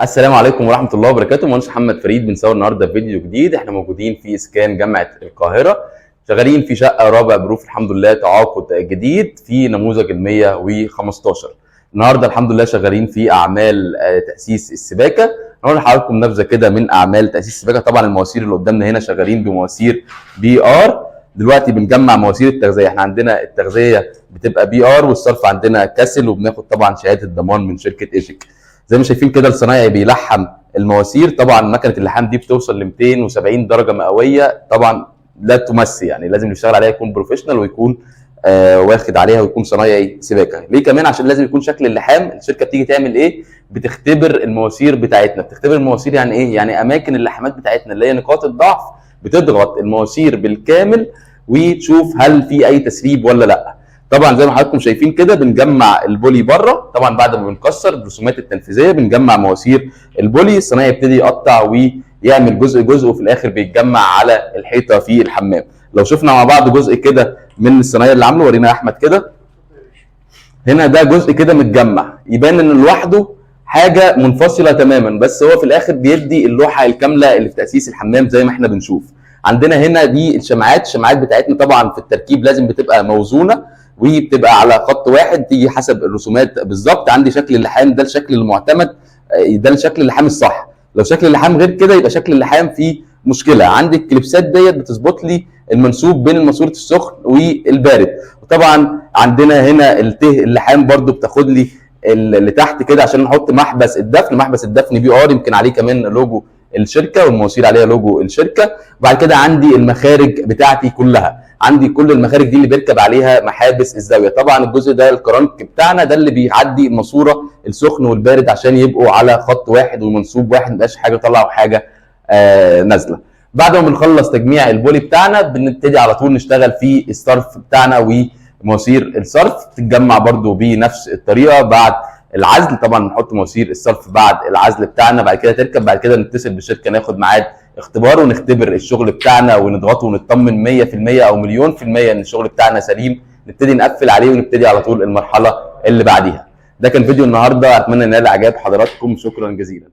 السلام عليكم ورحمة الله وبركاته. مهندس محمد فريد بنصور النهارده فيديو جديد. احنا موجودين في اسكان جامعه القاهره، شغالين في شقه رابع بروف، الحمد لله تعاقد جديد في نموذج ال 115. النهارده الحمد لله شغالين في اعمال تاسيس السباكه. هنقول لحضراتكم نبذه كده من اعمال تاسيس السباكه. طبعا المواسير اللي قدامنا هنا شغالين بمواسير PR. دلوقتي بنجمع مواسير التغذيه، احنا عندنا التغذية بتبقى PR والصرف عندنا كاسل، وبناخد طبعا شهادة الضمان من شركة ايجيك. زي ما شايفين كده الصنايعي بيلحم المواسير. طبعا مكنه اللحام دي بتوصل ل 270 درجه مئويه، طبعا لا تمس، يعني لازم اللي يشتغل عليها يكون professional ويكون واخد عليها ويكون صنايعي سباكه. ليه كمان؟ عشان لازم يكون شكل اللحام. الشركة بتيجي تعمل ايه؟ بتختبر المواسير بتاعتنا. بتختبر المواسير يعني ايه؟ يعني اماكن اللحامات بتاعتنا اللي هي نقاط الضعف، بتضغط المواسير بالكامل وتشوف هل في اي تسريب ولا لا. طبعا زي ما حضراتكم شايفين كده بنجمع البولي بره، طبعا بعد ما بنكسر الرسومات التنفيذية بنجمع مواسير البولي. الصنايعي يبتدي يقطع ويعمل جزء جزء، وفي الاخر بيتجمع على الحيطة في الحمام. لو شفنا مع بعض جزء كده من الصنايعي اللي عامله، ورينا يا احمد كده. هنا ده جزء كده متجمع، يبان ان لوحده حاجة منفصلة تماما، بس هو في الاخر بيدي اللوحة الكاملة اللي في تاسيس الحمام زي ما احنا بنشوف. عندنا هنا دي الشمعات، الشمعات بتاعتنا طبعا في التركيب لازم بتبقى موزونة وبتبقى على خط واحد، تيجي حسب الرسومات بالظبط. عندي شكل اللحام ده الشكل المعتمد، ده الشكل اللحام الصح. لو شكل اللحام غير كده يبقى شكل اللحام فيه مشكلة. عندي الكليبسات ديت بتظبط لي المنسوب بين ماسوره السخن والبارد. وطبعا عندنا هنا الته اللحام برضو بتاخد لي اللي تحت كده عشان نحط محبس الدفن. محبس الدفن PR، يمكن عليه كمان لوجو الشركة والمواسير عليها لوجو الشركة. وبعد كده عندي المخارج بتاعتي كلها، عندي كل المخارج دي اللي بيركب عليها محابس الزاوية. طبعا الجزء ده الكرنك بتاعنا، ده اللي بيعدي الماسورة السخن والبارد عشان يبقوا على خط واحد ومنسوب واحد، ما يبقاش حاجة طالعه وحاجه نازله. بعد ما بنخلص تجميع البولي بتاعنا بنبتدي على طول نشتغل في الصرف بتاعنا، ومواسير الصرف تتجمع برضو بنفس الطريقة بعد العزل. طبعا نحط مواسير الصرف بعد العزل بتاعنا، بعد كده تركب، بعد كده نتصل بالشركة ناخد ميعاد اختبار ونختبر الشغل بتاعنا ونضغطه ونطمن 100% او 1,000,000% ان الشغل بتاعنا سليم، نبتدي نقفل عليه ونبتدي على طول المرحلة اللي بعديها. ده كان فيديو النهارده، اتمنى ان ينال اعجاب حضراتكم. شكرا جزيلا.